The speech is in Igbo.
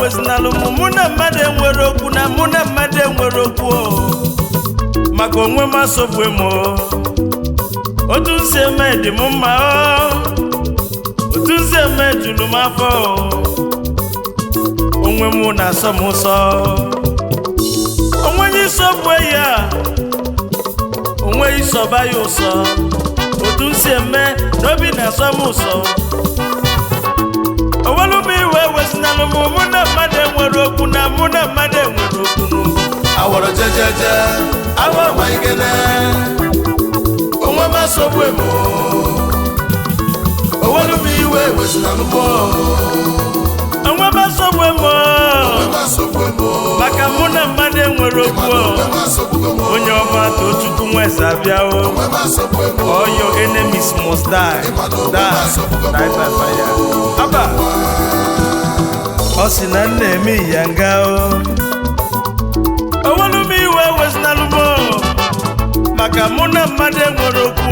Wezinalụ m, mụ na mmadụ enwere okwu, na mụ na mmadụ enwere okwu o. Maka onwe m asọgbu m o. Otu nsi eme dị m mma o. Otu nsi eme juru m afọ o. Onwe m na-asọ m ụsọ. Onwe ya isogbu ya, onwe isọba ya ụsọ. Otu nsi eme n'obi na-asọ m ụsọ. Owelu m iwe wezinalụ m, mụ na mmadụ enwere okwu, na mụ na mmadụ enwere okwu. Awọrọ jejeje, awọ ma igene. Onwe m asọgbu emo. Owelu m iwe wezinalụ m. Onwe m asọgbu m. Onwe m asọgbu emo. Maka mụ na mmadụ enwere okwu. Ịma na onwe m asọgbugo m. Onye ọma, Tochukwu Nweze abịawo. Onwe m asọgbu emo. All your enemies must die, die, die by fire. Aba ọ sị na nna eme ya nga o. Owelu m iwe wezinalụ m o. Maka mụ na mmadụ enwere okwu.